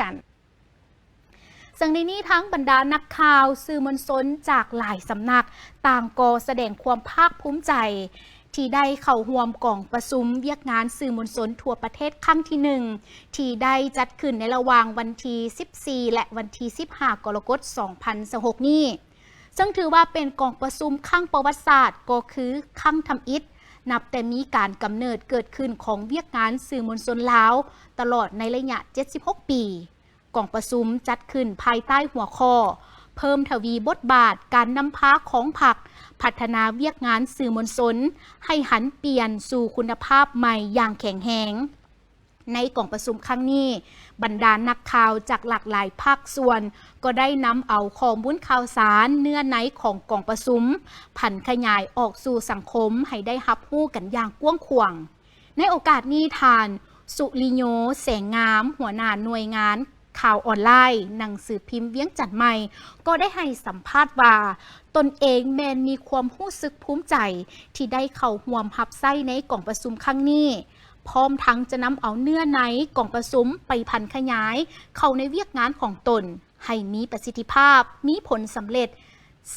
ກັນ. ເຊິ່ງໃນນີ້ທາງບັນດານັກຂ່າວ, ສື່ມວນຊົນຈາກຫຼາຍສຳນັກ ຕ່າງກໍສະແດງຄວາມພາກພູມໃຈ ທີ່ໄດ້ເຂົ້າຮ່ວມກອງປະຊຸມວຽກງານສື່ມວນຊົນທົ່ວປະເທດຄັ້ງທີໜຶ່ງ ທີ່ໄດ້ຈັດຂຶ້ນໃນລະຫວ່າງວັນທີສິບສີ່ ແລະ ວັນທີສິບຫ້າ ກໍລະກົດ ສອງພັນຊາວຫົກນີ້. ເຊິ່ງຖືວ່າເປັນກອງປະຊຸມຄັ້ງປະຫວັດສາດ ກໍຄືຄັ້ງທຳອິດ ນັບແຕ່ມີການກຳເນີດເກີດຂຶ້ນຂອງວຽກງານສື່ມວນຊົນລາວ ຕະຫຼອດໃນໄລຍະເຈັດສິບຫົກປີ. ກອງປະຊຸມຈັດຂຶ້ນພາຍໃຕ້ຫົວຂໍ້ ເພີ່ມທະວີບົດບາດການນຳພາຂອງພັກ ພັດທະນາວຽກງານສື່ມວນຊົນ ໃຫ້ຫັນປ່ຽນສູ່ຄຸນນະພາບໃໝ່ຢ່າງແຂງແຮງ. ໃນກອງປະຊຸມຄັ້ງນີ້, ບັນດານັກຂ່າວຈາກຫຼາກຫຼາຍພາກສ່ວນ ກໍໄດ້ນຳເອົາຂໍ້ມູນຂ່າວສານເນື້ອໃນຂອງກອງປະຊຸມ ຜັນຂະຫຍາຍອອກສູ່ສັງຄົມໃຫ້ໄດ້ຮັບຮູ້ກັນຢ່າງກວ້າງຂວາງ. ໃນໂອກາດນີ້, ທ່ານ ສຸລິໂຍ ແສງງາມ, ຫົວໜ້າໜ່ວຍງານຂ່າວອອນລາຍ ໜັງສືພິມວຽງຈັນໃໝ່ ກໍໄດ້ໃຫ້ສຳພາດວ່າ ຕົນເອງແມ່ນມີຄວາມຮູ້ສຶກພູມໃຈທີ່ໄດ້ເຂົ້າຮ່ວມຮັບໃຊ້ໃນກອງປະຊຸມຄັ້ງນີ້, ພ້ອມທັງຈະນຳເອົາເນື້ອໃນກອງປະຊຸມໄປຜັນຂະຫຍາຍເຂົ້າໃນວຽກງານຂອງຕົນ ໃຫ້ມີປະສິດທິພາບ, ມີຜົນສຳເລັດ,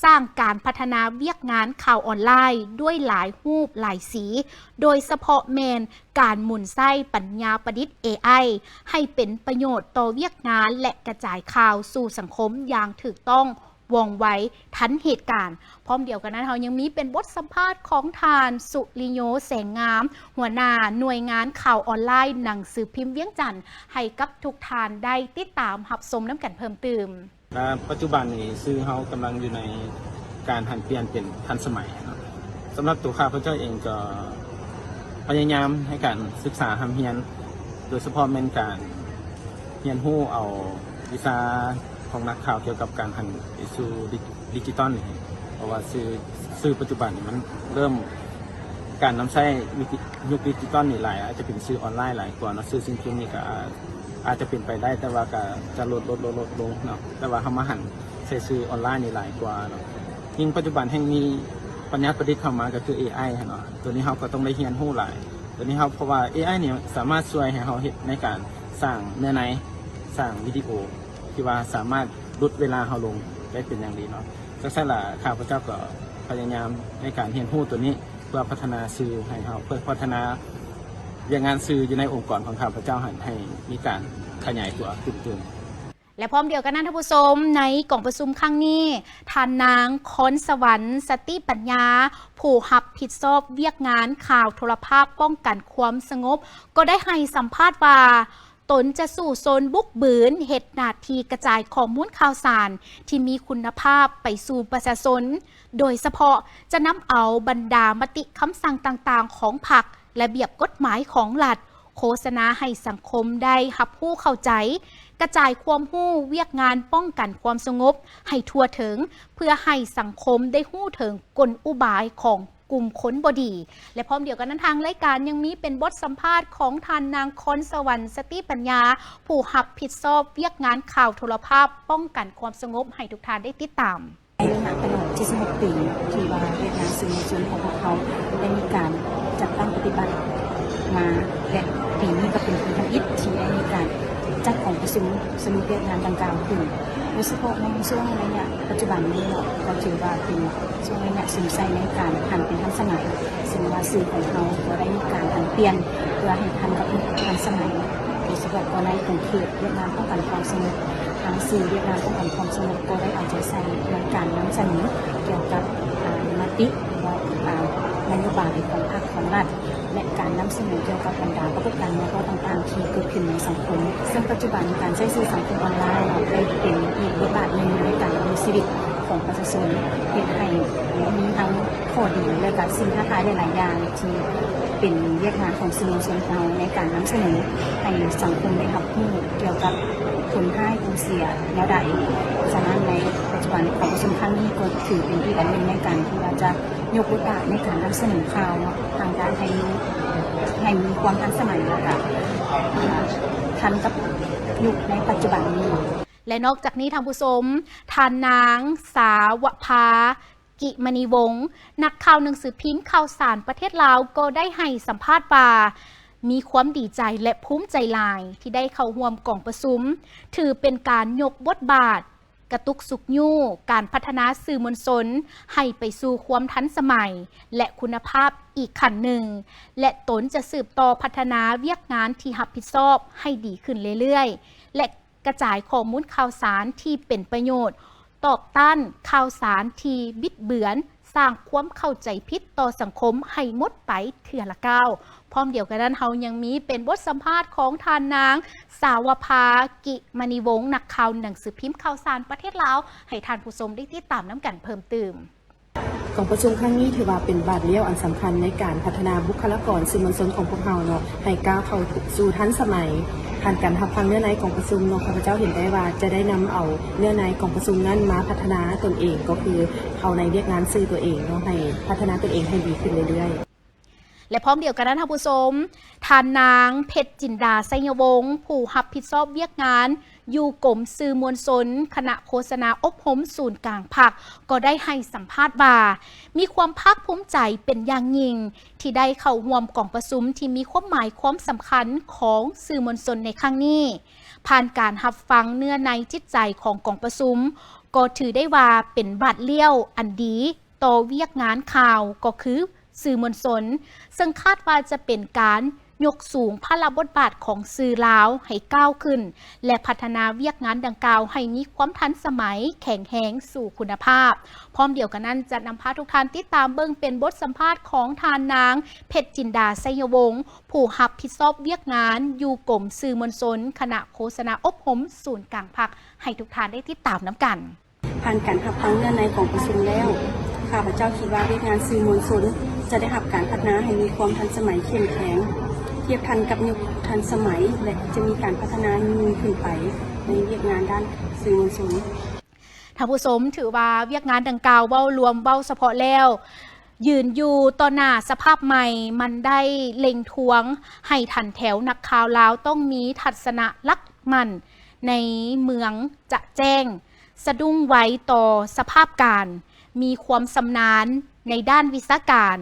ສ້າງການພັດທະນາວຽກງານຂ່າວອອນລາຍດ້ວຍຫຼາຍຮູບຫຼາຍສີ, ໂດຍສະເພາະແມ່ນການໝູນໃຊ້ປັນຍາປະດິດ ເອໄອ ໃຫ້ເປັນປະໂຫຍດຕໍ່ວຽກງານ ແລະ ກະຈາຍຂ່າວສູ່ສັງຄົມຢ່າງຖືກຕ້ອງ, ວ່ອງໄວ, ທັນເຫດການ. ພ້ອມດຽວກັນນັ້ນ, ເຮົາຍັງມີເປັນບົດສຳພາດຂອງທ່ານ ສຸລິໂຍ ແສງງາມ, ຫົວໜ້າໜ່ວຍງານຂ່າວອອນລາຍ ໜັງສືພິມວຽງຈັນ ໃຫ້ກັບທຸກທ່ານໄດ້ຕິດຕາມຮັບຊົມນຳກັນເພີ່ມຕື່ມ. ປັດຈຸບັນນີ້ສື່ເຮົາກຳລັງຢູ່ໃນການຫັນປ່ຽນເປັນທັນສະໄໝເນາະ. ສຳລັບຕົວຂ້າພະເຈົ້າເອງກໍພະຍາຍາມໃນການສຶກສາຮ່ຳຮຽນ, ໂດຍສະເພາະແມ່ນການຮຽນຮູ້ເອົາວິຊາຂອງນັກຂ່າວກ່ຽວກັບການຫັນໄປສູ່ດິ ດິຈິຕອນນີ້ ເພາະວ່າສື່ ສື່ປັດຈຸບັນນີ້ມັນເລີ່ມ ການນຳໃຊ້ຍຸກ ຍຸກດິຈິຕອນນີ້ຫຼາຍ, ອາດຈະເປັນສື່ອອນລາຍຫຼາຍກວ່າເນາະ. ສື່ສິ່ງພິມນີ້ກໍອາດ ອາດຈະເປັນໄປໄດ້, ແຕ່ວ່າກໍຈະລົດ ລົດ ລົດ ລົດລົງເນາະ, ແຕ່ວ່າເຮົາມາຫັນໃສ່ສື່ອອນລາຍນີ້ຫຼາຍກວ່າເນາະ. ຍິ່ງປັດຈຸບັນແຮ່ງມີປັນຍາປະດິດເຂົ້າມາກໍຄືເອໄອຫັ້ນເນາະ, ຕົວນີ້ເຮົາກໍຕ້ອງໄດ້ຮຽນຮູ້ຫຼາຍ. ຕົວນີ້ເຮົາ ເພາະວ່າເອໄອນີ້ສາມາດຊ່ວຍໃຫ້ເຮົາເຮັດໃນການສ້າງເນື້ອໃນ, ສ້າງວິດີໂອ ທີ່ວ່າສາມາດຫຼຸດເວລາເຮົາລົງໄດ້ເປັນຢ່າງດີເນາະ. ຈັ່ງຊັ້ນລະ ຂ້າພະເຈົ້າກໍພະຍາຍາມໃນການຮຽນຮູ້ຕົວນີ້ ເພື່ອພັດທະນາສື່ໃຫ້ເຮົາ, ເພື່ອພັດທະນາວຽກງານສື່ຢູ່ໃນອົງກອນຂອງຂ້າພະເຈົ້າຫັ້ນ ໃຫ້ມີການຂະຫຍາຍຕົວຂຶ້ນຕື່ມ. ແລະ ພ້ອມດຽວກັນນັ້ນ, ທ່ານຜູ້ຊົມ, ໃນກອງປະຊຸມຄັ້ງນີ້, ທ່ານນາງ ຄອນສະຫວັນ ສະຕິປັນຍາ, ຜູ້ຮັບຜິດຊອບວຽກງານຂ່າວໂທລະພາບປ້ອງກັນຄວາມສະຫງົບ, ກໍໄດ້ໃຫ້ສຳພາດວ່າ, ຕົນຈະສູ້ຊົນບຸກບືນເຮັດໜ້າທີ່ກະຈາຍຂໍ້ມູນຂ່າວສານທີ່ມີຄຸນນະພາບໄປສູ່ປະຊາຊົນ, ໂດຍສະເພາະຈະນຳເອົາບັນດາມະຕິຄຳສັ່ງຕ່າງໆຂອງພັກ, ລະບຽບກົດໝາຍຂອງລັດ, ໂຄສະນາໃຫ້ສັງຄົມໄດ້ຮັບຮູ້ເຂົ້າໃຈ, ກະຈາຍຄວາມຮູ້ວຽກງານປ້ອງກັນຄວາມສະຫງົບໃຫ້ທົ່ວເຖິງ, ເພື່ອໃຫ້ສັງຄົມໄດ້ຮູ້ເຖິງກົນອຸບາຍຂອງ ກຸ່ມຄົນບໍ່ດີ. ແລະ ພ້ອມດຽວກັນນັ້ນ, ທາງລາຍການຍັງມີເປັນບົດສຳພາດຂອງທ່ານນາງ ຄອນສະຫວັນ ສະຕິປັນຍາ, ຜູ້ຮັບຜິດຊອບວຽກງານຂ່າວໂທລະພາບປ້ອງກັນຄວາມສະຫງົບ ໃຫ້ທຸກທ່ານໄດ້ຕິດຕາມ. ໃນລະຍະຕະຫຼອດເຈັດສິບຫົກປີ ທີ່ວ່າວຽກງານສື່ມວນຊົນຂອງພວກເຮົາໄດ້ມີການຈັດຕັ້ງປະຕິບັດມາ ແລະ ປີນີ້ກໍເປັນປີທຳອິດທີ່ໄດ້ມີການຈັດກອງປະຊຸມສະຫຼຸບວຽກງານດັ່ງກ່າວຂຶ້ນ. ໂດຍສະເພາະໃນຊ່ວງໄລຍະປັດຈຸບັນນີ້ເນາະ ກໍຖືວ່າເປັນຊ່ວງໄລຍະສຸມໃສ່ໃນການຫັນເປັນທັນສະໄໝ, ເຊິ່ງວ່າສື່ຂອງເຮົາກໍໄດ້ມີການຫັນປ່ຽນເພື່ອໃຫ້ທັນກັບຍຸກທັນສະໄໝ, ໂດຍສະເພາະກໍໃນຂົງເຂດວຽກງານປ້ອງກັນຄວາມສະຫງົບ. ທາງສື່ວຽກງານປ້ອງກັນຄວາມສະຫງົບກໍໄດ້ເອົາໃຈໃສ່ໃນການນຳສະເໜີກ່ຽວກັບ ອາ ມະຕິ ຫຼືວ່າ ອາ ນະໂຍບາຍຂອງພັກຂອງລັດ ແລະ ການນຳສະເໜີກ່ຽວກັບບັນດາປາກົດການບໍ່ເໝາະເຈາະຕ່າງໆທີ່ເກີດຂຶ້ນໃນສັງຄົມ. ເຊິ່ງປັດຈຸບັນການໃຊ້ສື່ສັງຄົມອອນລາຍໄດ້ເປັນອີກບົດບາດໜຶ່ງໃນການດຳລົງຊີວິດຂອງປະຊາຊົນ, ເຮັດໃຫ້ມີທັງຂໍ້ດີ ແລະ ກະສິ່ງທ້າທາຍຫຼາຍໆຢ່າງທີ່ເປັນວຽກງານຂອງສື່ມວນຊົນເຮົາໃນການນຳສະເໜີໃຫ້ສັງຄົມໄດ້ຮັບຮູ້ກ່ຽວກັບຜົນຮ້າຍຜົນເສຍແນວໃດ. ສະນັ້ນ ໃນປັດຈຸບັນກອງປະຊຸມຄັ້ງນີ້ກໍຖືເປັນອີກອັນໜຶ່ງໃນການທີ່ວ່າຈະ ຍົກບົດບາດໃນການນຳສະເໜີຂ່າວເນາະ, ທາງການໃຫ້ມີ ໃຫ້ມີຄວາມທັນສະໄໝ ແລ້ວກະ ອາ ທັນກັບຍຸກໃນປັດຈຸບັນນີ້. ແລະ ນອກຈາກນີ້ ທ່ານຜູ້ຊົມ, ທ່ານນາງ ສາວະພາ ກິມະນີວົງ, ນັກຂ່າວໜັງສືພິມຂ່າວສານປະເທດລາວ ກໍໄດ້ໃຫ້ສຳພາດວ່າ ມີຄວາມດີໃຈ ແລະ ພູມໃຈຫຼາຍທີ່ໄດ້ເຂົ້າຮ່ວມກອງປະຊຸມ, ຖືເປັນການຍົກບົດບາດ ກະຕຸກຊຸກຍູ້ການພັດທະນາສື່ມວນຊົນໃຫ້ໄປສູ່ຄວາມທັນສະໄໝ ແລະ ຄຸນນະພາບອີກຂັ້ນໜຶ່ງ, ແລະ ຕົນຈະສືບຕໍ່ພັດທະນາວຽກງານທີ່ຮັບຜິດຊອບໃຫ້ດີຂຶ້ນເລື້ອຍໆ ແລະ ກະຈາຍຂໍ້ມູນຂ່າວສານທີ່ເປັນປະໂຫຍດ, ຕອບຕ້ານຂ່າວສານທີ່ບິດເບືອນ, ສ້າງຄວາມເຂົ້າໃຈຜິດຕໍ່ສັງຄົມໃຫ້ໝົດໄປເທື່ອລະກ້າວ. ພ້ອມດຽວກັນນັ້ນ, ເຮົາຍັງມີເປັນບົດສຳພາດຂອງທ່ານນາງ ສາວະພາ ກິມະນີວົງ, ນັກຂ່າວໜັງສືພິມຂ່າວສານປະເທດລາວ, ໃຫ້ທ່ານຜູ້ຊົມໄດ້ຕິດຕາມນຳກັນເພີ່ມຕື່ມ. ກອງປະຊຸມຄັ້ງນີ້ຖືວ່າເປັນບາດລ້ຽວອັນສຳຄັນໃນການພັດທະນາບຸກຄະລາກອນສື່ມວນຊົນຂອງພວກເຮົາເນາະ ໃຫ້ກ້າວເຂົ້າສູ່ທັນສະໄໝ. ຜ່ານການຮັບຟັງເນື້ອໃນກອງປະຊຸມເນາະ ຂ້າພະເຈົ້າເຫັນໄດ້ວ່າຈະໄດ້ນຳເອົາເນື້ອໃນກອງປະຊຸມນັ້ນມາພັດທະນາຕົນເອງ, ກໍຄືເຂົ້າໃນວຽກງານສື່ຕົວເອງເນາະ, ໃຫ້ພັດທະນາຕົນເອງໃຫ້ດີຂຶ້ນເລື້ອຍໆ. ແລະ ພ້ອມດຽວກັນນັ້ນ, ທ່ານຜູ້ຊົມ, ທ່ານນາງ ເພັດຈິນດາ ໄຊຍະວົງ, ຜູ້ຮັບຜິດຊອບວຽກງານຢູ່ກົມສື່ມວນຊົນ, ຄະນະໂຄສະນາອົບຮົມສູນກາງພັກ, ກໍໄດ້ໃຫ້ສຳພາດວ່າ ມີຄວາມພາກພູມໃຈເປັນຢ່າງຍິ່ງ ທີ່ໄດ້ເຂົ້າຮ່ວມກອງປະຊຸມທີ່ມີຄວາມໝາຍຄວາມສຳຄັນຂອງສື່ມວນຊົນໃນຄັ້ງນີ້. ຜ່ານການຮັບຟັງເນື້ອໃນຈິດໃຈຂອງກອງປະຊຸມ, ກໍຖືໄດ້ວ່າເປັນບາດລ້ຽວອັນດີ ຕໍ່ວຽກງານຂ່າວ ກໍຄືສື່ມວນຊົນ, ເຊິ່ງຄາດວ່າຈະເປັນການຍົກສູງພາລະບົດບາດຂອງສື່ລາວໃຫ້ກ້າວຂຶ້ນ ແລະ ພັດທະນາວຽກງານດັ່ງກ່າວໃຫ້ມີຄວາມທັນສະໄໝ, ແຂງແຮງ, ສູ່ຄຸນນະພາບ. ພ້ອມດຽວກັນນັ້ນ, ຈະນຳພາທຸກທ່ານຕິດຕາມເບິ່ງເປັນບົດສຳພາດຂອງທ່ານນາງ ເພັດຈິນດາ ໄຊຍະວົງ, ຜູ້ຮັບຜິດຊອບວຽກງານຢູ່ກົມສື່ມວນຊົນ, ຄະນະໂຄສະນາອົບຮົມສູນກາງພັກ, ໃຫ້ທຸກທ່ານໄດ້ຕິດຕາມນຳກັນ. ຜ່ານການຮັບຟັງເນື້ອໃນກອງປະຊຸມແລ້ວ, ຂ້າພະເຈົ້າຄິດວ່າວຽກງານສື່ມວນຊົນຈະໄດ້ຮັບການພັດທະນາໃຫ້ມີຄວາມທັນສະໄໝ, ເຂັ້ມແຂງ, ທຽບທັນກັບຍຸກທັນສະໄໝ ແລະ ຈະມີການພັດທະນາຍິ່ງຂຶ້ນໄປໃນວຽກງານດ້ານສື່ມວນຊົນ. ທ່ານຜູ້ຊົມ, ຖືວ່າວຽກງານດັ່ງກ່າວເວົ້າລວມ, ເວົ້າສະເພາະແລ້ວ, ຢືນຢູ່ຕໍ່ໜ້າສະພາບໃໝ່, ມັນໄດ້ເລັ່ງທວງໃຫ້ຖັນແຖວນັກຂ່າວລາວຕ້ອງມີທັດສະນະຫຼັກໝັ້ນໃນເມືອງຈະແຈ້ງ, ສະດຸ້ງໄວຕໍ່ສະພາບການ, ມີຄວາມຊຳນານໃນດ້ານວິຊາການ,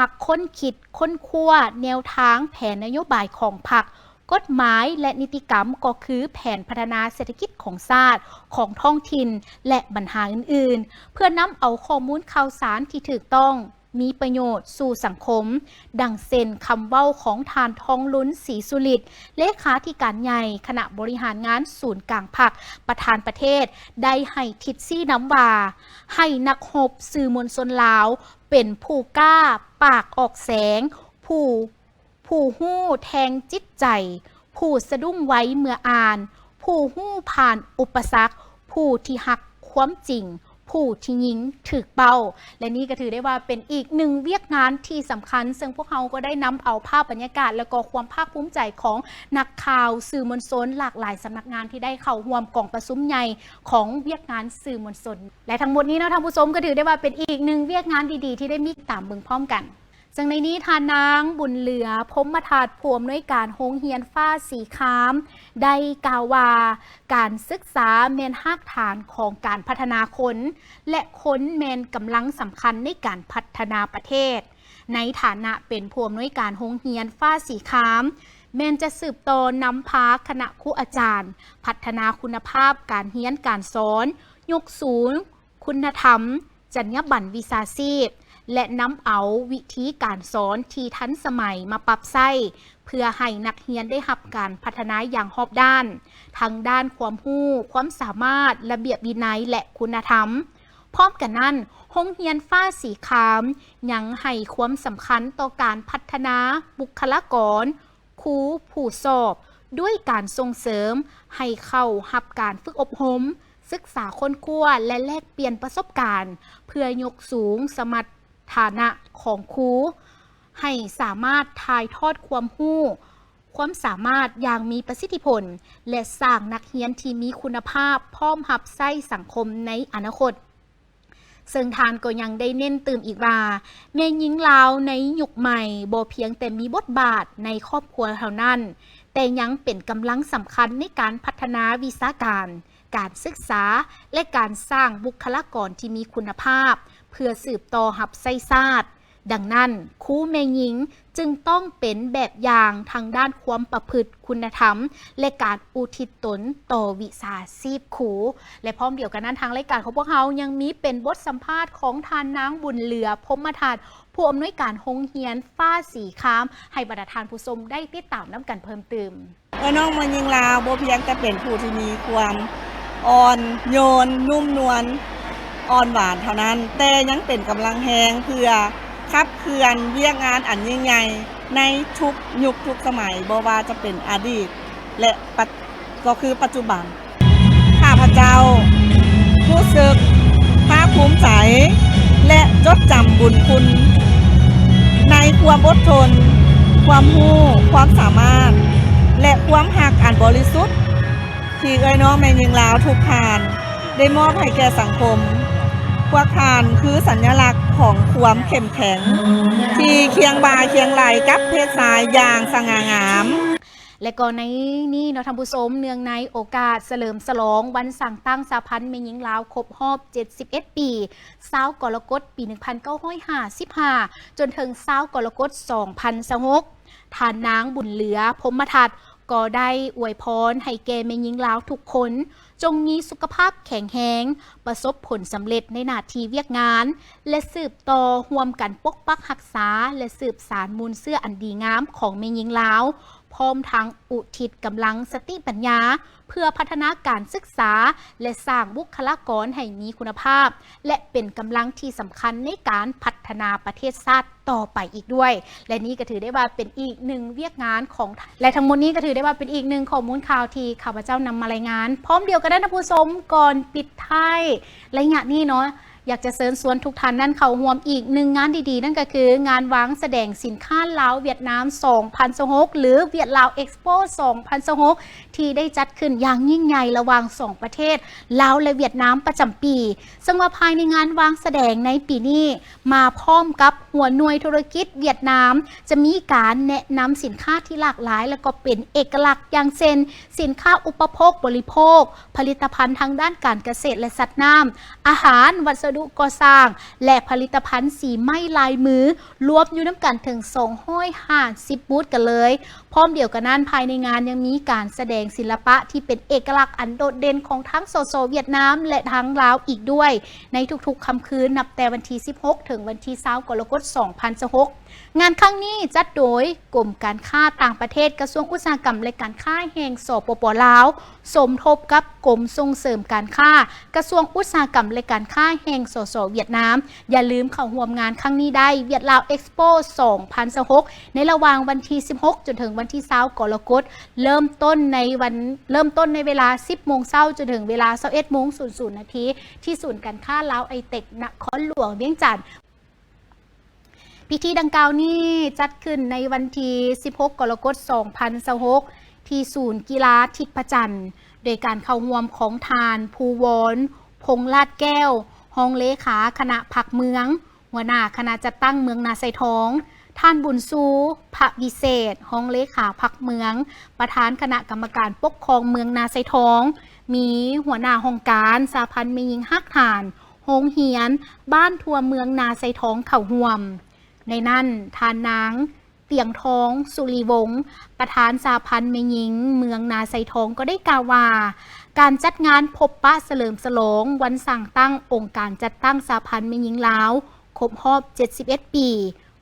ມັກຄົ້ນຄິດຄົ້ນຄວ້າແນວທາງແຜນນະໂຍບາຍຂອງພັກ, ກົດໝາຍ ແລະ ນິຕິກຳ, ກໍຄືແຜນພັດທະນາເສດຖະກິດຂອງຊາດ, ຂອງທ້ອງຖິ່ນ ແລະ ບັນຫາອື່ນໆ, ເພື່ອນຳເອົາຂໍ້ມູນຂ່າວສານທີ່ຖືກຕ້ອງ, ມີປະໂຫຍດສູ່ສັງຄົມ, ດັ່ງເຊັ່ນຄຳເວົ້າຂອງທ່ານ ທອງລຸນ ສີສຸລິດ, ເລຂາທິການໃຫຍ່ຄະນະບໍລິຫານງານສູນກາງພັກ, ປະທານປະເທດ ໄດ້ໃຫ້ທິດຊີ້ນຳວ່າ ໃຫ້ນັກຮົບສື່ມວນຊົນລາວເປັນຜູ້ກ້າປາກອອກແສງ, ຜູ້ ຜູ້ຮູ້ແທງຈິດໃຈ, ຜູ້ສະດຸ້ງໄວເມື່ອອ່ານ, ຜູ້ຮູ້ຜ່ານອຸປະສັກ, ຜູ້ທີ່ຮັກຄວາມຈິງ, ຜູ້ທີ່ຍິງຖືກເປົ້າ. ແລະ ນີ້ກໍຖືໄດ້ວ່າເປັນອີກໜຶ່ງວຽກງານທີ່ສຳຄັນ, ເຊິ່ງພວກເຮົາກໍໄດ້ນຳເອົາພາບບັນຍາກາດ ແລະ ກໍຄວາມພາກພູມໃຈຂອງນັກຂ່າວ, ສື່ມວນຊົນຫຼາກຫຼາຍສຳນັກງານທີ່ໄດ້ເຂົ້າຮ່ວມກອງປະຊຸມໃຫຍ່ຂອງວຽກງານສື່ມວນຊົນ. ແລະ ທັງໝົດນີ້ເນາະທ່ານຜູ້ຊົມ, ກໍຖືໄດ້ວ່າເປັນອີກໜຶ່ງວຽກງານດີໆທີ່ໄດ້ມີຕາມເບິ່ງພ້ອມກັນ. ເຊິ່ງໃນນີ້ທ່ານນາງ ບຸນເຫຼືອ ພົມມະທັດ ຜູ້ອຳນວຍການໂຮງຮຽນຟ້າສີຄາມ ໄດ້ກ່າວວ່າ ການສຶກສາແມ່ນຮາກຖານຂອງການພັດທະນາຄົນ ແລະ ຄົນແມ່ນກຳລັງສຳຄັນໃນການພັດທະນາປະເທດ. ໃນຖານະເປັນຜູ້ອຳນວຍການໂຮງຮຽນຟ້າສີຄາມ, ແມ່ນຈະສືບຕໍ່ນຳພາຄະນະຄູອາຈານ ພັດທະນາຄຸນນະພາບການຮຽນການສອນ, ຍົກສູງ ຄຸນນະທຳ, ຈັນຍາບັນວິຊາຊີບ ແລະ ນຳເອົາວິທີການສອນທີ່ທັນສະໄໝມາປັບໃຊ້ ເພື່ອໃຫ້ນັກຮຽນໄດ້ຮັບການພັດທະນາຢ່າງຮອບດ້ານ ທັງດ້ານຄວາມຮູ້, ຄວາມສາມາດ, ລະບຽບວິໄນ ແລະ ຄຸນນະທຳ. ພ້ອມກັນນັ້ນ, ໂຮງຮຽນຟ້າສີຄາມຍັງໃຫ້ຄວາມສຳຄັນຕໍ່ການພັດທະນາບຸກຄະລາກອນ, ຄູຜູ້ສອບ ດ້ວຍການສົ່ງເສີມໃຫ້ເຂົ້າຮັບການຝຶກອົບຮົມ, ສຶກສາຄົ້ນຄວ້າ ແລະ ແລກປ່ຽນປະສົບການ ເພື່ອຍົກສູງສະມັດຖານະຂອງຄູ ໃຫ້ສາມາດຖ່າຍທອດຄວາມຮູ້, ຄວາມສາມາດຢ່າງມີປະສິດທິຜົນ ແລະ ສ້າງນັກຮຽນທີ່ມີຄຸນນະພາບ ພ້ອມຮັບໃຊ້ສັງຄົມໃນອະນາຄົດ. ເຊິ່ງທ່ານກໍຍັງໄດ້ເນັ້ນຕື່ມອີກວ່າ ແມ່ຍິງລາວໃນຍຸກໃໝ່ບໍ່ພຽງແຕ່ມີບົດບາດໃນຄອບຄົວເທົ່ານັ້ນ, ແຕ່ຍັງເປັນກຳລັງສຳຄັນໃນການພັດທະນາວິຊາການ, ການສຶກສາ ແລະ ການສ້າງບຸກຄະລາກອນທີ່ມີຄຸນນະພາບ ເພື່ອສືບຕໍ່ຮັບໃຊ້ຊາດ. ດັ່ງນັ້ນ, ຄູແມ່ຍິງຈຶ່ງຕ້ອງເປັນແບບຢ່າງທາງດ້ານຄວາມປະພຶດຄຸນນະທຳ ແລະ ການອຸທິດຕົນຕໍ່ວິຊາຊີບຄູ. ແລະ ພ້ອມດຽວກັນນັ້ນ, ທາງລາຍການຂອງພວກເຮົາຍັງມີເປັນບົດສຳພາດຂອງທ່ານນາງ ບຸນເຫຼືອ ພົມມະທັດ, ຜູ້ອຳນວຍການໂຮງຮຽນຟ້າສີຄາມ, ໃຫ້ບັນດາທ່ານຜູ້ຊົມໄດ້ຕິດຕາມນຳກັນເພີ່ມຕື່ມ. ເອື້ອຍນ້ອງແມ່ຍິງລາວບໍ່ພຽງແຕ່ເປັນຜູ້ທີ່ມີຄວາມອ່ອນໂຍນ, ນຸ້ມນວນ, ອ່ອນຫວານເທົ່ານັ້ນ, ແຕ່ຍັງເປັນກຳລັງແຮງເພື່ອຂັບເຄື່ອນວຽກງານອັນຍິ່ງໃຫຍ່ໃນທຸກຍຸກທຸກສະໄໝ, ບໍ່ວ່າຈະເປັນອະດີດ ແລະ ປັດ ກໍຄືປັດຈຸບັນ. ຂ້າພະເຈົ້າຮູ້ສຶກພາກພູມໃຈ ແລະ ຈົດຈຳບຸນຄຸນໃນຄວາມອົດທົນ, ຄວາມຮູ້, ຄວາມສາມາດ ແລະ ຄວາມຮັກອັນບໍລິສຸດ ທີ່ເອື້ອຍນ້ອງແມ່ຍິງລາວທຸກທ່ານໄດ້ມອບໃຫ້ແກ່ສັງຄົມ. ພວກທ່ານຄືສັນຍະລັກຂອງຄວາມເຂັ້ມແຂງ ທີ່ຄຽງບ່າຄຽງໄຫຼ່ກັບເພດຊາຍຢ່າງສະຫງ່າງາມ. ແລະກໍໃນນີ້ເນາະທ່ານຜູ້ຊົມ, ເນື່ອງໃນໂອກາດສະເຫຼີມສະຫຼອງວັນສ້າງຕັ້ງສະຫະພັນແມ່ຍິງລາວຄົບຮອບເຈັດສິບເອັດປີ, ຊາວກໍລະກົດປີໜຶ່ງພັນເກົ້າຮ້ອຍຫ້າສິບຫ້າ ຈົນເຖິງຊາວກໍລະກົດສອງພັນຊາວຫົກ, ທ່ານນາງ ບຸນເຫຼືອ ພົມມະທັດ ກໍໄດ້ອວຍພອນໃຫ້ແກ່ແມ່ຍິງລາວທຸກຄົນ ຈົ່ງມີສຸຂະພາບແຂງແຮງ, ປະສົບຜົນສຳເລັດໃນໜ້າທີ່ວຽກງານ ແລະ ສືບຕໍ່ຮ່ວມກັນປົກປັກຮັກສາ ແລະ ສືບສານມູນເຊື້ອອັນດີງາມຂອງແມ່ຍິງລາວ, ພ້ອມທັງອຸທິດກຳລັງສະຕິປັນຍາ ເພື່ອພັດທະນາການສຶກສາ ແລະ ສ້າງບຸກຄະລາກອນໃຫ້ມີຄຸນນະພາບ ແລະ ເປັນກຳລັງທີ່ສຳຄັນໃນການພັດທະນາປະເທດຊາດຕໍ່ໄປອີກດ້ວຍ. ແລະ ນີ້ກໍຖືໄດ້ວ່າເປັນອີກໜຶ່ງວຽກງານຂອງ ແລະ ທັງໝົດນີ້ກໍຖືໄດ້ວ່າເປັນອີກໜຶ່ງຂໍ້ມູນຂ່າວທີ່ຂ້າພະເຈົ້ານຳມາລາຍງານ. ພ້ອມດຽວກັນນັ້ນທ່ານຜູ້ຊົມ, ກ່ອນປິດທ້າຍໄລຍະນີ້ເນາະ, ຢາກຈະເຊີນຊວນທຸກທ່ານນັ້ນເຂົ້າຮ່ວມອີກໜຶ່ງງານດີໆ, ນັ້ນກໍຄືງານວາງສະແດງສິນຄ້າລາວ-ຫວຽດນາມສອງພັນຊາວຫົກ ຫຼື ຫວຽດລາວເອັກສະໂປສອງພັນຊາວຫົກ ທີ່ໄດ້ຈັດຂຶ້ນຢ່າງຍິ່ງໃຫຍ່ລະຫວ່າງສອງປະເທດ ລາວ ແລະ ຫວຽດນາມ ປະຈຳປີ. ເຊິ່ງວ່າພາຍໃນງານວາງສະແດງໃນປີນີ້ ມາພ້ອມກັບຫົວໜ່ວຍທຸລະກິດຫວຽດນາມ ຈະມີການແນະນຳສິນຄ້າທີ່ຫຼາກຫຼາຍ ແລະ ກໍເປັນເອກະລັກ ຢ່າງເຊັ່ນ ສິນຄ້າອຸປະໂພກບໍລິໂພກ, ຜະລິດຕະພັນທາງດ້ານການກະເສດ ແລະ ສັດນ້ຳ, ອາຫານ, ວັດສະດຸກໍ່ສ້າງ ແລະ ຜະລິດຕະພັນສີໄມ້ລາຍມື ລວມຢູ່ນຳກັນເຖິງສອງຮ້ອຍຫ້າສິບບູດກັນເລີຍ. ພ້ອມດຽວກັນນັ້ນ, ພາຍໃນງານຍັງມີການສະແດງສິລະປະທີ່ເປັນເອກະລັກອັນໂດດເດັ່ນຂອງທັງ ສສ ຫວຽດນາມ ແລະ ທາງລາວອີກດ້ວຍ ໃນທຸກໆຄ່ຳຄືນ ນັບແຕ່ວັນທີສິບຫົກ ເຖິງວັນທີຊາວ ກໍລະກົດ ສອງພັນຊາວຫົກ. ງານຄັ້ງນີ້ຈັດໂດຍກົມການຄ້າຕ່າງປະເທດ, ກະຊວງອຸດສາຫະກຳ ແລະ ການຄ້າແຫ່ງ ສປປ ລາວ, ສົມທົບກັບກົມສົ່ງເສີມການຄ້າ, ກະຊວງອຸດສາຫະກຳ ແລະ ການຄ້າແຫ່ງ ສສ ຫວຽດນາມ. ຢ່າລືມເຂົ້າຮ່ວມງານຄັ້ງນີ້ໄດ້, ຫວຽດລາວເອັກສະໂປສອງພັນຊາວຫົກ ໃນລະຫວ່າງວັນທີສິບຫົກ ຈົນເຖິງວັນທີຊາວ ກໍລະກົດ, ເລີ່ມຕົ້ນໃນວັນ ເລີ່ມຕົ້ນໃນເວລາສິບໂມງເຊົ້າ ຈົນເຖິງເວລາຊາວເອັດໂມງສູນນນາທີ ທີ່ສູນການຄ້າລາວໄອເຕັກ ນະຄອນຫຼວງວຽງຈັນ. ພິທີດັ່ງກ່າວນີ້ຈັດຂຶ້ນໃນວັນທີສິບຫົກ ກໍລະກົດ ສອງພັນຊາວຫົກ ທີ່ສູນກິລາທິດພະຈັນ ໂດຍການເຂົ້າຮ່ວມຂອງທ່ານ ພູວອນ ພົງລາດແກ້ວ ຮອງເລຂາຄະນະພັກເມືອງ, ຫົວໜ້າຄະນະຈັດຕັ້ງເມືອງນາຊາຍທອງ, ທ່ານ ບຸນຊູ ພະວິເສດ ຮອງເລຂາພັກເມືອງ, ປະທານຄະນະກຳມະການປົກຄອງເມືອງນາຊາຍທອງ, ມີຫົວໜ້າຫ້ອງການສະຫະພັນແມ່ຍິງຮາກຖານ ໂຮງຮຽນບ້ານທົ່ວເມືອງນາຊາຍທອງເຂົ້າຮ່ວມ. ໃນນັ້ນ, ທ່ານນາງ ຕຽງທອງ ສຸລີວົງ ປະທານສະຫະພັນແມ່ຍິງເມືອງນາຊາຍທອງ ກໍໄດ້ກ່າວວ່າ ການຈັດງານພົບປະສະເຫຼີມສະຫຼອງວັນສ້າງຕັ້ງອົງການຈັດຕັ້ງສະຫະພັນແມ່ຍິງລາວ ຄົບຮອບເຈັດສິບເອັດປີ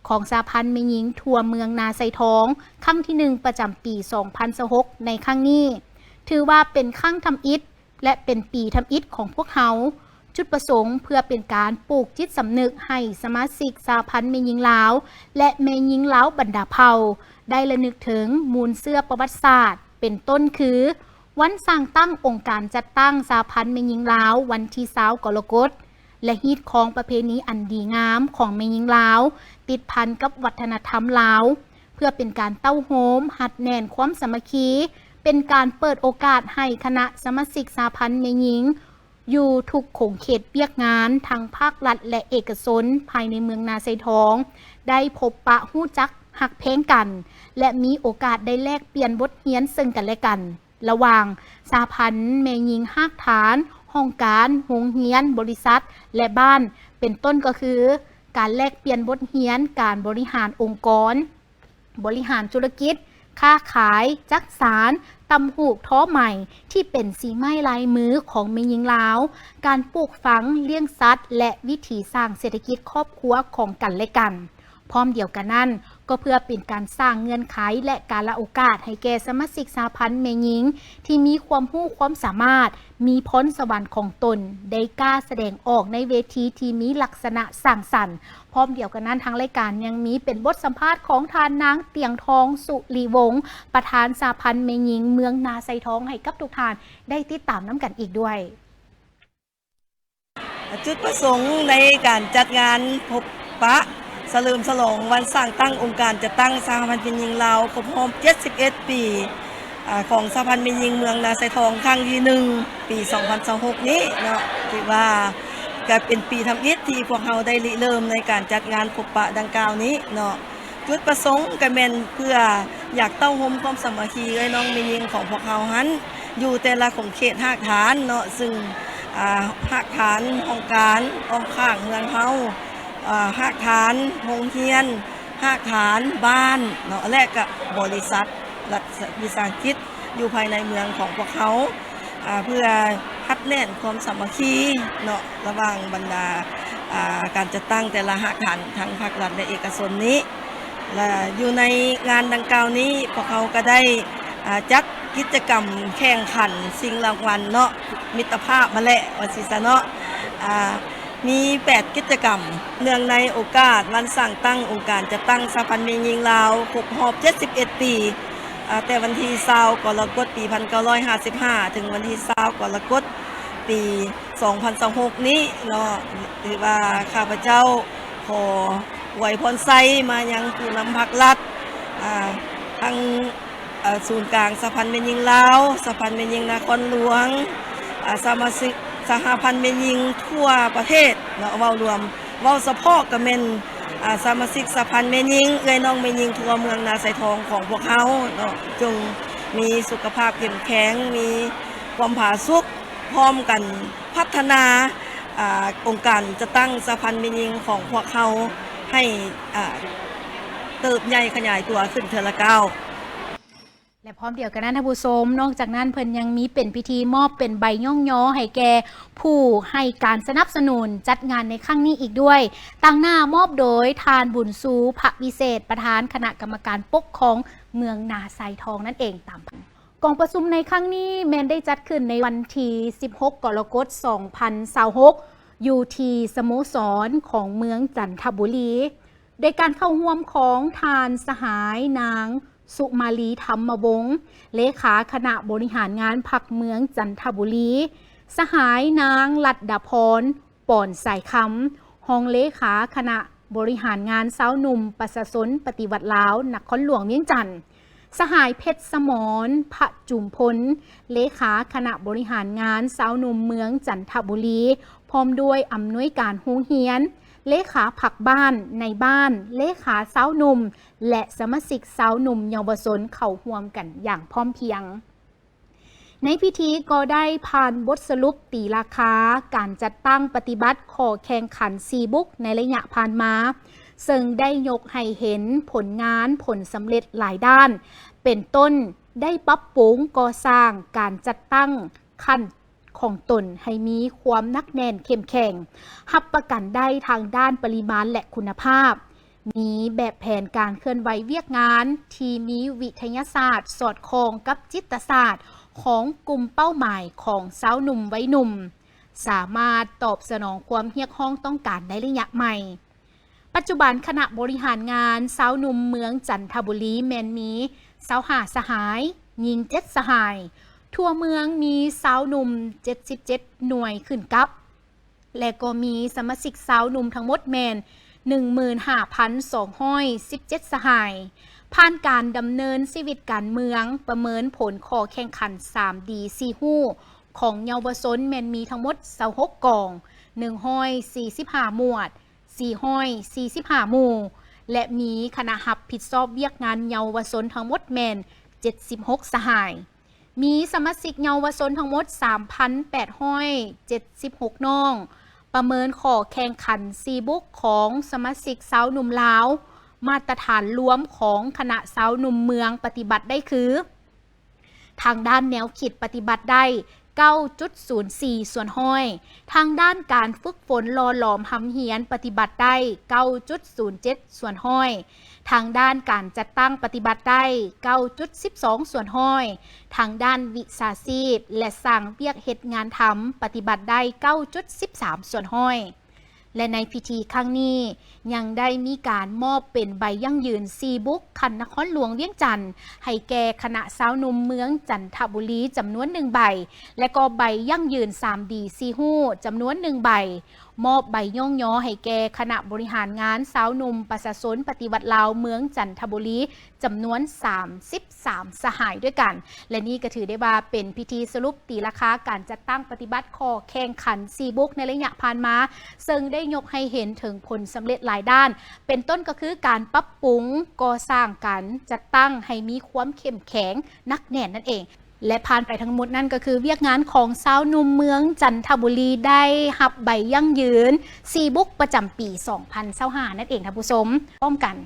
ຂອງສະຫະພັນແມ່ຍິງທົ່ວເມືອງນາຊາຍທອງ ຄັ້ງທີໜຶ່ງ ປະຈຳປີສອງພັນຊາວຫົກ ໃນຄັ້ງນີ້ ຖືວ່າເປັນຄັ້ງທຳອິດ ແລະ ເປັນປີທຳອິດຂອງພວກເຮົາ. ຈຸດປະສົງເພື່ອເປັນການປູກຈິດສຳນຶກໃຫ້ສະມາຊິກສະຫະພັນແມ່ຍິງລາວ ແລະ ແມ່ຍິງລາວບັນດາເຜົ່າ ໄດ້ລະນຶກເຖິງມູນເຊື້ອປະຫວັດສາດ ເປັນຕົ້ນຄື ວັນສ້າງຕັ້ງອົງການຈັດຕັ້ງສະຫະພັນແມ່ຍິງລາວ ວັນທີຊາວ ກໍລະກົດ ແລະ ຮີດຄອງປະເພນີອັນດີງາມຂອງແມ່ຍິງລາວ ຕິດພັນກັບວັດທະນະທຳລາວ ເພື່ອເປັນການເຕົ້າໂຮມຮັດແໜ້ນຄວາມສາມັກຄີ, ເປັນການເປີດໂອກາດໃຫ້ຄະນະສະມາຊິກສະຫະພັນແມ່ຍິງຢູ່ທຸກຂົງເຂດວຽກງານ ທັງພາກລັດ ແລະ ເອກະຊົນ ພາຍໃນເມືອງນາຊາຍທອງ ໄດ້ພົບປະຮູ້ຈັກຮັກແພງກັນ ແລະ ມີໂອກາດໄດ້ແລກປ່ຽນບົດຮຽນເຊິ່ງກັນແລະກັນ ລະຫວ່າງສະຫະພັນແມ່ຍິງຮາກຖານ, ຫ້ອງການ, ໂຮງຮຽນ, ບໍລິສັດ ແລະ ບ້ານ ເປັນຕົ້ນກໍຄື ການແລກປ່ຽນບົດຮຽນການບໍລິຫານອົງກອນ, ບໍລິຫານທຸລະກິດ, ຄ້າຂາຍ, ຈັກສານ, ຕ່ຳຫູກ, ທໍໄໝ ທີ່ເປັນສີໄມ້ລາຍມືຂອງແມ່ຍິງລາວ, ການປູກຝັງ, ລ້ຽງສັດ ແລະ ວິຖີສ້າງເສດຖະກິດຄອບຄົວຂອງກັນແລະກັນ. ພ້ອມດຽວກັນນັ້ນ, ກໍເພື່ອເປັນການສ້າງເງື່ອນໄຂ ແລະ ກາລະໂອກາດໃຫ້ແກ່ສະມາຊິກສະຫະພັນແມ່ຍິງທີ່ມີຄວາມຮູ້ຄວາມສາມາດ, ມີພອນສະຫວັນຂອງຕົນ ໄດ້ກ້າສະແດງອອກໃນເວທີທີ່ມີລັກສະນະສ້າງສັນ. ພ້ອມດຽວກັນນັ້ນ, ທາງລາຍການຍັງມີເປັນບົດສຳພາດຂອງທ່ານນາງ ຕຽງທອງ ສຸລິວົງ ປະທານສະຫະພັນແມ່ຍິງເມືອງນາຊາຍທອງ ໃຫ້ກັບທຸກທ່ານໄດ້ຕິດຕາມນຳກັນອີກດ້ວຍ. ຈຸດປະສົງໃນການຈັດງານພົບປະສະເຫຼີມສະຫຼອງວັນສ້າງຕັ້ງອົງການຈັດຕັ້ງສະຫະພັນແມ່ຍິງລາວ ຄົບຮອບເຈັດສິບເອັດປີ ອາ ຂອງສະຫະພັນແມ່ຍິງເມືອງນາຊາຍທອງຄັ້ງທີໜຶ່ງ ປີສອງພັນຊາວຫົກນີ້ເນາະ, ຖືວ່າກະເປັນປີທຳອິດທີ່ພວກເຮົາໄດ້ລິເລີ່ມໃນການຈັດງານພົບປະດັ່ງກ່າວນີ້ເນາະ. ຈຸດປະສົງກະແມ່ນເພື່ອຢາກເຕົ້າໂຮມຄວາມສາມັກຄີເອື້ອຍນ້ອງແມ່ຍິງຂອງພວກເຮົາຫັ້ນ ຢູ່ແຕ່ລະຂົງເຂດຮາກຖານເນາະ, ຊຶ່ງ ອາ ຮາກຖານຫ້ອງການອ້ອມຂ້າງເມືອງເຮົາ, ອາ ຮາກຖານໂຮງຮຽນ, ຮາກຖານບ້ານເນາະ ແລະ ກະບໍລິສັດ ລັດວິສາຫະກິດຢູ່ພາຍໃນເມືອງຂອງພວກເຮົາ ອາ ເພື່ອຮັດແໜ້ນຄວາມສາມັກຄີເນາະ ລະຫວ່າງບັນດາ ອາ ການຈັດຕັ້ງແຕ່ລະຮາກຖານທັງພາກລັດ ແລະ ເອກະຊົນນີ້. ແລະ ຢູ່ໃນງານດັ່ງກ່າວນີ້ ພວກເຮົາກະໄດ້ ອາ ຈັດກິດຈະກຳແຂ່ງຂັນຊິງລາງວັນເນາະ ມິດຕະພາບຫັ້ນແຫຼະ ວ່າຊີ້ຊະເນາະ ອາ ມີແປດກິດຈະກຳ ເນື່ອງໃນໂອກາດວັນສ້າງຕັ້ງອົງການຈັດຕັ້ງສະຫະພັນແມ່ຍິງລາວ ຄົບຮອບເຈັດສິບເອັດປີ ອາ ແຕ່ວັນທີຊາວ ກໍລະກົດ ປີພັນເກົ້າຮ້ອຍຫ້າສິບຫ້າ ເຖິງວັນທີຊາວ ກໍລະກົດ ປີສອງພັນຊາວຫົກນີ້ເນາະ, ຖືວ່າຂ້າພະເຈົ້າຂໍອວຍພອນໄຊມາຍັງຜູ້ນຳພັກລັດ ອາ ທັງ ເອີ ສູນກາງສະຫະພັນແມ່ຍິງລາວ, ສະຫະພັນແມ່ຍິງນະຄອນຫຼວງ, ອາ ສະມາຊິກສະຫະພັນແມ່ຍິງທົ່ວປະເທດເນາະ, ເວົ້າລວມ, ເວົ້າສະເພາະກະແມ່ນ ອາ ສະມາຊິກສະຫະພັນແມ່ຍິງ, ເອື້ອຍນ້ອງແມ່ຍິງທົ່ວເມືອງນາຊາຍທອງຂອງພວກເຮົາເນາະ, ຈົ່ງມີສຸຂະພາບເຂັ້ມແຂງ, ມີຄວາມຜາສຸກ, ພ້ອມກັນພັດທະນາ ອາ ອົງການຈັດຕັ້ງສະຫະພັນແມ່ຍິງຂອງພວກເຮົາໃຫ້ ອາ ເຕີບໃຫຍ່ຂະຫຍາຍຕົວຂຶ້ນເທື່ອລະກ້າວ. ແລະ ພ້ອມດຽວກັນນັ້ນ ທ່ານຜູ້ຊົມ, ນອກຈາກນັ້ນເພິ່ນຍັງມີເປັນພິທີມອບເປັນໃບຍ້ອງຍໍໃຫ້ແກ່ຜູ້ໃຫ້ການສະໜັບສະໜູນຈັດງານໃນຄັ້ງນີ້ອີກດ້ວຍ, ຕາງໜ້າມອບໂດຍທ່ານ ບຸນຊູ ພະວິເສດ ປະທານຄະນະກຳມະການປົກຄອງເມືອງນາຊາຍທອງນັ້ນເອງ. ຕາມ ກອງປະຊຸມໃນຄັ້ງນີ້ແມ່ນໄດ້ຈັດຂຶ້ນໃນວັນທີສິບຫົກ ກໍລະກົດ ສອງພັນຊາວຫົກ ຢູ່ທີ່ສະໂມສອນຂອງເມືອງຈັນທະບູລີ ໂດຍການເຂົ້າຮ່ວມຂອງທ່ານສະຫາຍນາງ ສຸມາລີ ທຳມະວົງ ເລຂາຄະນະບໍລິຫານງານພັກເມືອງຈັນທະບູລີ, ສະຫາຍນາງ ລັດດາພອນ ປອນສາຍຄຳ ຮອງເລຂາຄະນະບໍລິຫານງານຊາວໜຸ່ມປະຊາຊົນປະຕິວັດລາວນະຄອນຫຼວງວຽງຈັນ, ສະຫາຍ ເພັດສະໝອນ ພະຈຸມພົນ ເລຂາຄະນະບໍລິຫານງານຊາວໜຸ່ມເມືອງຈັນທະບູລີ ພ້ອມດ້ວຍອຳນວຍການໂຮງຮຽນ, ເລຂາພັກບ້ານ, ນາຍບ້ານ, ເລຂາຊາວໜຸ່ມ ແລະ ສະມາຊິກຊາວໜຸ່ມເຍົາວະຊົນເຂົ້າຮ່ວມກັນຢ່າງພ້ອມພຽງ. ໃນພິທີກໍໄດ້ຜ່ານບົດສະຫຼຸບຕີລາຄາການຈັດຕັ້ງປະຕິບັດຂໍ້ແຂ່ງຂັນສີ່ບຸກໃນໄລຍະຜ່ານມາ, ເຊິ່ງໄດ້ຍົກໃຫ້ເຫັນຜົນງານ, ຜົນສຳເລັດຫຼາຍດ້ານ, ເປັນຕົ້ນ ໄດ້ປັບປຸງກໍ່ສ້າງການຈັດຕັ້ງຂັ້ນຂອງຕົນໃຫ້ມີຄວາມໜັກແໜ້ນເຂັ້ມແຂງ, ຮັບປະກັນໄດ້ທາງດ້ານປະລິມານ ແລະ ຄຸນນະພາບ. ມີແບບແຜນການເຄື່ອນໄຫວວຽກງານທີ່ມີວິທະຍາສາດສອດຄ່ອງກັບຈິດຕະສາດຂອງກຸ່ມເປົ້າໝາຍຂອງຊາວໜຸ່ມໄວໜຸ່ມ, ສາມາດຕອບສະໜອງຄວາມຮຽກຮ້ອງຕ້ອງການໃນໄລຍະໃໝ່. ປັດຈຸບັນຄະນະບໍລິຫານງານຊາວໜຸ່ມເມືອງຈັນທະບູລີແມ່ນມີຊາວຫ້າສະຫາຍ, ຍິງເຈັດສະຫາຍ, ທົ່ວເມືອງມີຊາວໜຸ່ມເຈັດສິບເຈັດໜ່ວຍຂຶ້ນກັບ ແລະ ກໍມີສະມາຊິກຊາວໜຸ່ມທັງໝົດແມ່ນໜຶ່ງໝື່ນຫ້າພັນສອງຮ້ອຍສິບເຈັດສະຫາຍ. ຜ່ານການດຳເນີນຊີວິດການເມືອງ, ປະເມີນຜົນຂໍ້ແຂ່ງຂັນສາມດີສີ່ຮູ້ຂອງເຍົາວະຊົນແມ່ນມີທັງໝົດຊາວຫົກກອງ, ໜຶ່ງຮ້ອຍສີ່ສິບຫ້າໝວດ, ສີ່ຮ້ອຍສີ່ສິບຫ້າໝູ່ ແລະ ມີຄະນະຮັບຜິດຊອບວຽກງານເຍົາວະຊົນທັງໝົດແມ່ນເຈັດສິບຫົກສະຫາຍ. ມີສະມາຊິກເຍົາວະຊົນທັງໝົດສາມພັນແປດຮ້ອຍເຈັດສິບຫົກນ້ອງ, ປະເມີນຂໍ້ແຂ່ງຂັນສີ່ບຸກຂອງສະມາຊິກຊາວໜຸ່ມລາວ ມາດຕະຖານລວມຂອງຄະນະຊາວໜຸ່ມເມືອງປະຕິບັດໄດ້ຄື: ທາງດ້ານແນວຄິດປະຕິບັດໄດ້ເກົ້າຈຸດສູນສີ່ສ່ວນຮ້ອຍ, ທາງດ້ານການຝຶກຝົນຫຼໍ່ຫຼອມຮຳຮຽນປະຕິບັດໄດ້ເກົ້າຈຸດສູນເຈັດສ່ວນຮ້ອຍ, ທາງດ້ານການຈັດຕັ້ງປະຕິບັດໄດ້ເກົ້າຈຸດສິບສອງສ່ວນຮ້ອຍ, ທາງດ້ານວິຊາຊີບ ແລະ ສ້າງວຽກເຮັດງານທຳປະຕິບັດໄດ້ເກົ້າຈຸດສິບສາມສ່ວນຮ້ອຍ. ແລະ ໃນພິທີຄັ້ງນີ້ ຍັງໄດ້ມີການມອບເປັນໃບຢັ້ງຢືນສີ່ບຸກຂັ້ນນະຄອນຫຼວງວຽງຈັນ ໃຫ້ແກ່ຄະນະຊາວໜຸ່ມເມືອງຈັນທະບູລີຈຳນວນໜຶ່ງໃບ ແລະ ກໍໃບຢັ້ງຢືນສາມດີສີ່ຮູ້ຈຳນວນໜຶ່ງໃບ, ມອບໃບຍ້ອງຍໍໃຫ້ແກ່ຄະນະບໍລິຫານງານຊາວໜຸ່ມປະຊາຊົນປະຕິວັດລາວເມືອງຈັນທະບູລີ ຈຳນວນສາມສິບສາມສະຫາຍດ້ວຍກັນ ແລະ ນີ້ກໍຖືໄດ້ວ່າເປັນພິທີສະຫຼຸບຕີລາຄາການຈັດຕັ້ງປະຕິບັດຂໍ້ແຂ່ງຂັນສີ່ບຸກໃນໄລຍະຜ່ານມາ, ເຊິ່ງໄດ້ຍົກໃຫ້ເຫັນເຖິງຜົນສຳເລັດຫຼາຍດ້ານ, ເປັນຕົ້ນກໍຄືການປັບປຸງ, ກໍ່ສ້າງ, ການຈັດຕັ້ງໃຫ້ມີຄວາມເຂັ້ມແຂງ, ໜັກແໜ້ນນັ້ນເອງ. ແລະ ຜ່ານໄປທັງໝົດນັ້ນກໍຄືວຽກງານຂອງຊາວໜຸ່ມເມືອງຈັນທະບູລີໄດ້ຮັບໃບຢັ້ງຢືນສີ່ບຸກປະຈຳປີສອງພັນຊາວຫ້ານັ້ນເອງທ່ານຜູ້ຊົມ. ພ້ອມກັນ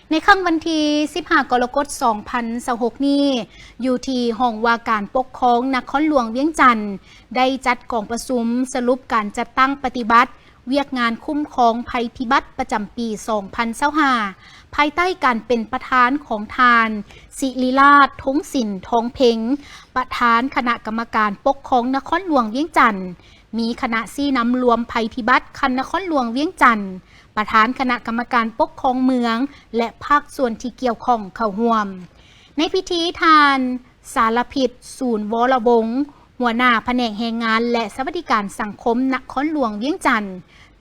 ໃນຄ່ຳວັນທີສິບຫ້າ ກໍລະກົດ ສອງພັນຊາວຫົກນີ້, ຢູ່ທີ່ຫ້ອງວ່າການປົກຄອງນະຄອນຫຼວງວຽງຈັນ ໄດ້ຈັດກອງປະຊຸມສະຫຼຸບການຈັດຕັ້ງປະຕິບັດວຽກງານຄຸ້ມຄອງໄພພິບັດປະຈຳປີສອງພັນຊາວຫ້າ ພາຍໃຕ້ການເປັນປະທານຂອງທ່ານ ສິລິລາດ ທົງສິນ ທອງເພັງ ປະທານຄະນະກຳມະການປົກຄອງນະຄອນຫຼວງວຽງຈັນ, ມີຄະນະຊີ້ນຳລວມໄພພິບັດຂັ້ນນະຄອນຫຼວງວຽງຈັນ, ປະທານຄະນະກຳມະການປົກຄອງເມືອງ ແລະ ພາກສ່ວນທີ່ກ່ຽວຂ້ອງເຂົ້າຮ່ວມ. ໃນພິທີ ທ່ານ ສາລະພິດ ສູນວໍລະວົງ ຫົວໜ້າພະແນກແຮງງານ ແລະ ສະຫວັດດີການສັງຄົມນະຄອນຫຼວງວຽງຈັນ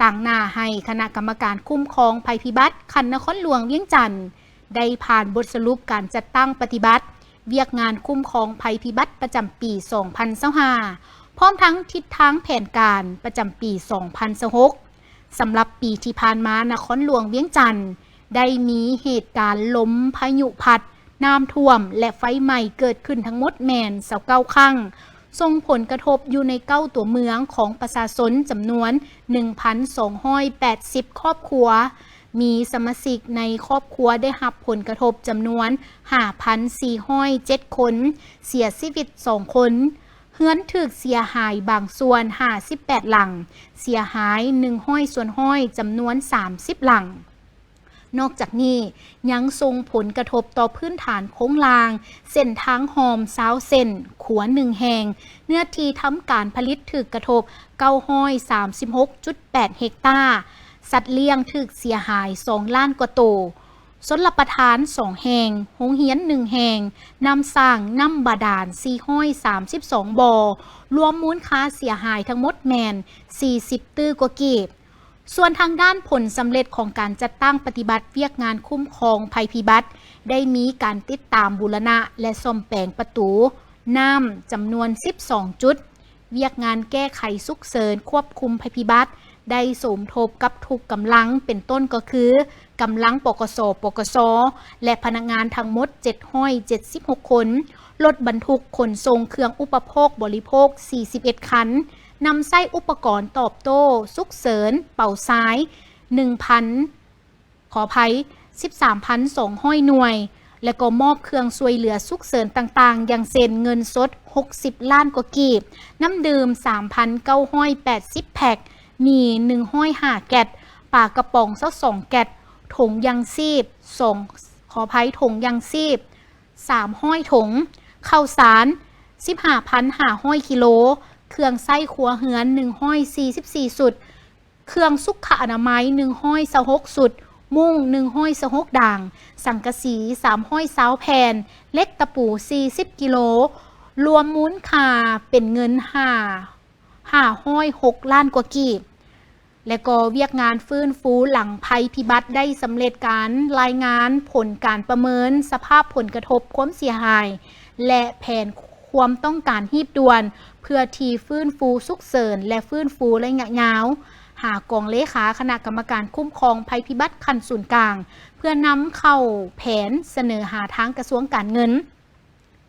ຕາງໜ້າໃຫ້ຄະນະກຳມະການຄຸ້ມຄອງໄພພິບັດຂັ້ນນະຄອນຫຼວງວຽງຈັນ ໄດ້ຜ່ານບົດສະຫຼຸບການຈັດຕັ້ງປະຕິບັດວຽກງານຄຸ້ມຄອງໄພພິບັດປະຈຳປີສອງພັນຊາວຫ້າ ພ້ອມທັງທິດທາງແຜນການປະຈຳປີສອງພັນຊາວຫົກ. ສຳລັບປີທີ່ຜ່ານມາ, ນະຄອນຫຼວງວຽງຈັນໄດ້ມີເຫດການລົມພາຍຸພັດ, ນ້ຳຖ້ວມ ແລະ ໄຟໄໝ້ເກີດຂຶ້ນທັງໝົດແມ່ນຊາວເກົ້າຄັ້ງ, ສົ່ງຜົນກະທົບຢູ່ໃນເກົ້າຕົວເມືອງຂອງປະຊາຊົນຈຳນວນໜຶ່ງພັນສອງຮ້ອຍແປດສິບຄອບຄົວ, ມີສະມາຊິກໃນຄອບຄົວໄດ້ຮັບຜົນກະທົບຈຳນວນຫ້າພັນສີ່ຮ້ອຍເຈັດຄົນ, ເສຍຊີວິດສອງຄົນ, ເຮືອນຖືກເສຍຫາຍບາງສ່ວນຫ້າສິບແປດຫຼັງ, ເສຍຫາຍໜຶ່ງຮ້ອຍສ່ວນຮ້ອຍ ຈຳນວນສາມສິບຫຼັງ. ນອກຈາກນີ້ ຍັງສົ່ງຜົນກະທົບຕໍ່ພື້ນຖານໂຄງລ່າງ ເສັ້ນທາງຮ່ອມຊາວເສັ້ນ, ຂົວໜຶ່ງແຫ່ງ, ເນື້ອທີ່ທຳການຜະລິດຖືກກະທົບເກົ້າຮ້ອຍສາມສິບຫົກຈຸດແປດເຮັກຕາ, ສັດລ້ຽງຖືກເສຍຫາຍສອງລ້ານກວ່າໂຕ, ຊົນລະປະທານສອງແຫ່ງ, ໂຮງຮຽນໜຶ່ງແຫ່ງ, ນ້ຳສ້າງ, ນ້ຳບາດານສີ່ຮ້ອຍສາມສິບສອງບໍ່, ລວມມູນຄ່າເສຍຫາຍທັງໝົດແມ່ນສີ່ສິບຕື້ກວ່າກີບ. ສ່ວນທາງດ້ານຜົນສຳເລັດຂອງການຈັດຕັ້ງປະຕິບັດວຽກງານຄຸ້ມຄອງໄພພິບັດ ໄດ້ມີການຕິດຕາມບູລະນະ ແລະ ສ້ອມແປງປະຕູນ້ຳຈຳນວນສິບສອງຈຸດ, ວຽກງານແກ້ໄຂສຸກເສີນຄວບຄຸມໄພພິບັດ ໄດ້ສົມທົບກັບທຸກກຳລັງ ເປັນຕົ້ນກໍຄື ກຳລັງ ປກສ, ປກສ ແລະ ພະນັກງານທັງໝົດເຈັດຮ້ອຍເຈັດສິບຫົກຄົນ, ລົດບັນທຸກຂົນສົ່ງເຄື່ອງອຸປະໂພກບໍລິໂພກສີ່ສິບເອັດຄັນ, ນຳໃຊ້ອຸປະກອນຕອບໂຕ້ສຸກເສີນເປົາຊາຍໜຶ່ງພັນ ຂໍອະໄພ ສິບສາມພັນສອງຮ້ອຍໜ່ວຍ ແລະ ກໍມອບເຄື່ອງຊ່ວຍເຫຼືອສຸກເສີນຕ່າງໆ ຢ່າງເຊັ່ນ ເງິນສົດຫົກສິບລ້ານກວ່າກີບ, ນ້ຳດື່ມສາມພັນເກົ້າຮ້ອຍແປດສິບແພັກ, ໝີ່ໜຶ່ງຮ້ອຍຫ້າແກັດ, ປາກະປ໋ອງຊາວສອງແກັດ, ຖົງຢາງຊີບສອງ ຂໍອະໄພ ຖົງຢາງຊີບສາມຮ້ອຍຖົງ, ເຂົ້າສານສິບຫ້າພັນຫ້າຮ້ອຍກິໂລ, ເຄື່ອງໃຊ້ຄົວເຮືອນໜຶ່ງຮ້ອຍສີ່ສິບສີ່ຊຸດ, ເຄື່ອງສຸຂະອະນາໄມໜຶ່ງຮ້ອຍຊາວຫົກຊຸດ, ມຸ້ງໜຶ່ງຮ້ອຍຊາວຫົກດາງ, ສັງກະສີສາມຮ້ອຍຊາວແຜ່ນ, ເຫຼັກຕະປູສີ່ສິບກິໂລ, ລວມມູນຄ່າເປັນເງິນຫ້າ ຫ້າຮ້ອຍຫົກລ້ານກວ່າກີບ ແລະ ກໍວຽກງານຟື້ນຟູຫຼັງໄພພິບັດໄດ້ສຳເລັດການລາຍງານຜົນການປະເມີນສະພາບຜົນກະທົບຄວາມເສຍຫາຍ ແລະ ແຜນຄວາມຕ້ອງການຮີບດ່ວນ ເພື່ອທີ່ຟື້ນຟູສຸກເສີນ ແລະ ຟື້ນຟູໄລຍະຍາວ ຫາກອງເລຂາຄະນະກຳມະການຄຸ້ມຄອງໄພພິບັດຂັ້ນສູນກາງ ເພື່ອນຳເຂົ້າແຜນສະເໜີຫາທາງກະຊວງການເງິນ.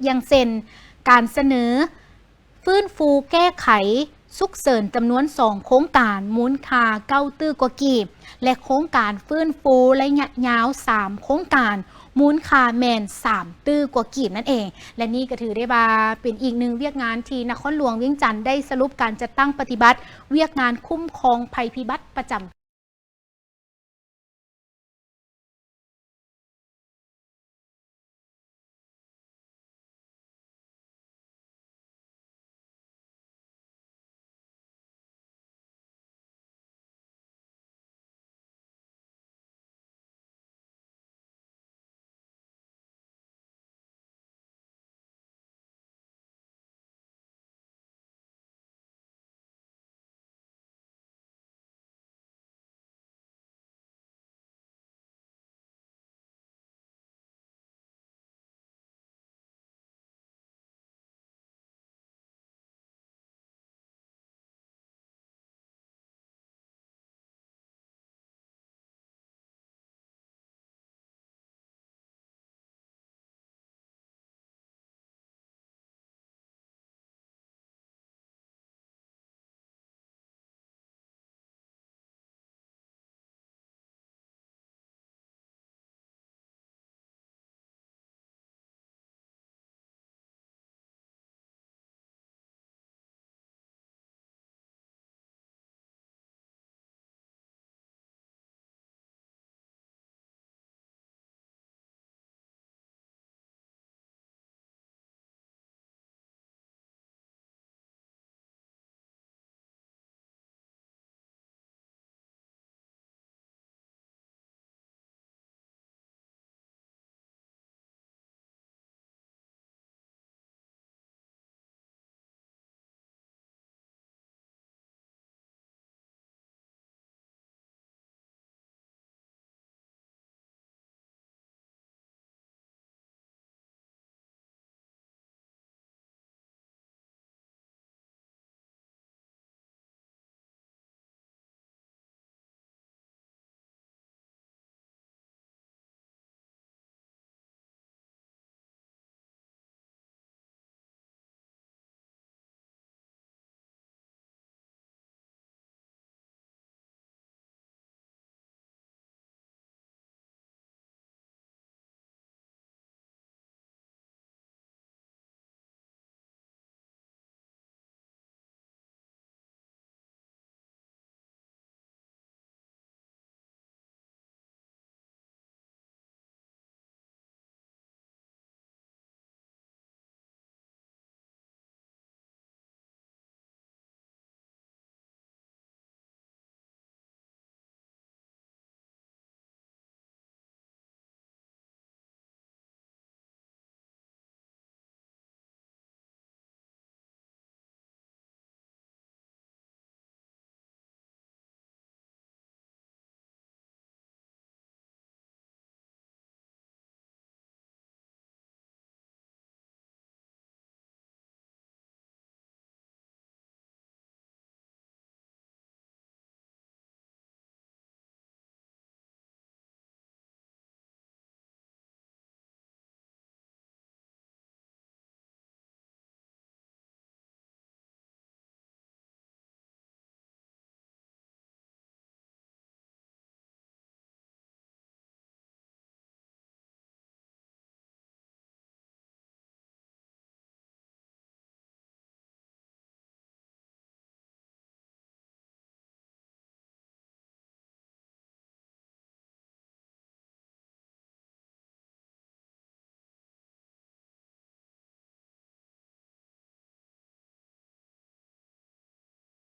ຢ່າງເຊັ່ນ ການສະເໜີຟື້ນຟູແກ້ໄຂ ສຸກເສີນຈຳນວນສອງໂຄງການ ມູນຄ່າເກົ້າຕື້ກວ່າກີບ ແລະ ໂຄງການຟື້ນຟູໄລຍະຍາວສາມໂຄງການ ມູນຄ່າແມ່ນສາມຕື້ກວ່າກີບນັ້ນເອງ. ແລະ ນີ້ກໍຖືໄດ້ວ່າເປັນອີກໜຶ່ງວຽກງານທີ່ນະຄອນຫຼວງວຽງຈັນໄດ້ສະຫຼຸບການຈັດຕັ້ງປະຕິບັດວຽກງານຄຸ້ມຄອງໄພພິບັດປະຈຳ